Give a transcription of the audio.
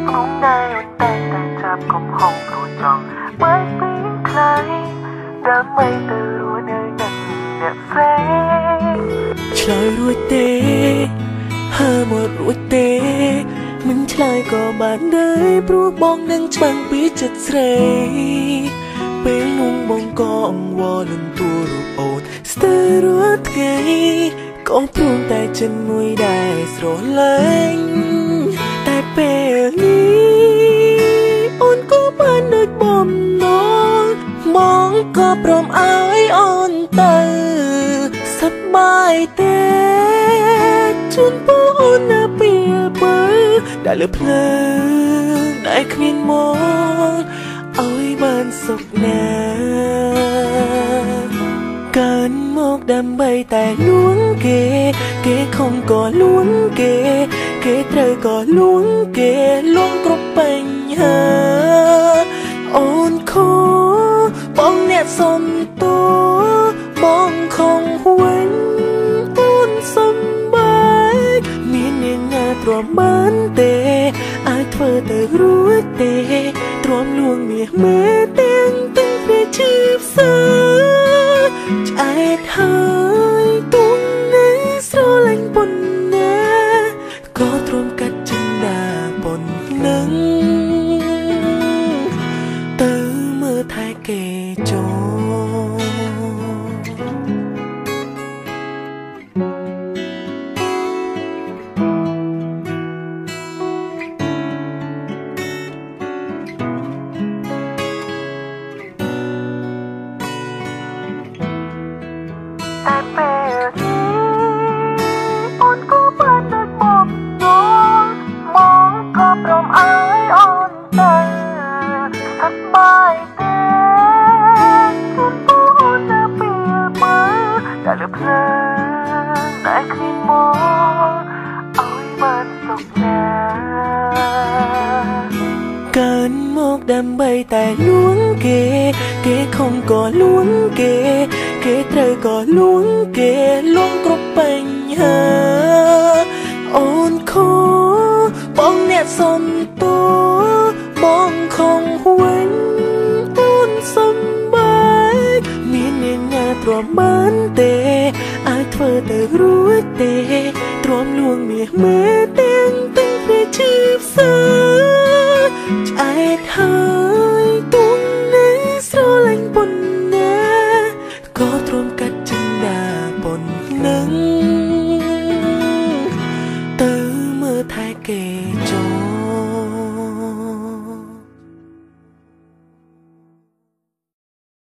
ក្នុងដែរអូនតែងតែចាប់កំហុងព្រោះចង់បែកពីខ្លាយដើម្បីទៅរស់នៅនឹងអ្នកផ្សេង ឆ្លើយរួចទេហើមករួចទេមិនឆ្លើយក៏បានដែរព្រោះបងនឹងច្បាំងពីចិត្តស្រីពេលនោះបងក៏អង្វរលំទួរូបអូនស្ទើររាល់ថ្ងៃក៏ព្រមតែចិនមួយដែរស្រឡាញ់តែពេលនេះអូនក៏បានដូចបំណងបងក៏ព្រមឲ្យអូនទៅសប្បាយទេជូនពរអូនណាពីបើដែលលើភ្លើងដែលគ្មានមកឲ្យបានសុខណាកើនមកដើម្បីតែលួងគេគេខំក៏លួងគេគេត្រូវក៏លួងគេលួងគ្រប់បញ្ហាអូនខបងអ្នកសុំតួបងខំវិញអូនសំបាយមានអ្នកណាទ្រាំបានទេអាចធ្វើទៅរួចទេទ្រាំលួងមាសមេទាំងទាំងព្រះជីវសាឆ្អែតហើយទួងនៅស្រឡាញ់ប៉ុណ្ណាក៏ទ្រាំកាត់ចិន្តាប៉ុណ្ណឹងទៅមើលថែគេចូល តែពេលនេះអូនក៏បានដូចបំណងបងក៏ព្រមឲ្យអូនទៅសប្បាយទេជូនពរអូនណាពីបើដែលលើភ្លើងដែលគ្មានមកឲ្យបានសុខណា កើនមកដើម្បីតែលួងគេគេខំក៏លួងគេគេត្រូវក៏លួងគេលួងគ្រប់បញ្ហាអូនខបងអ្នកសុំតួបងខំវិញអូនសំបាយមានអ្នកណាទ្រាំបានទេអាចធ្វើទៅរួចទេទ្រាំលួងមាសមេទាំងទាំងព្រះជីវសាឆ្អែតហើ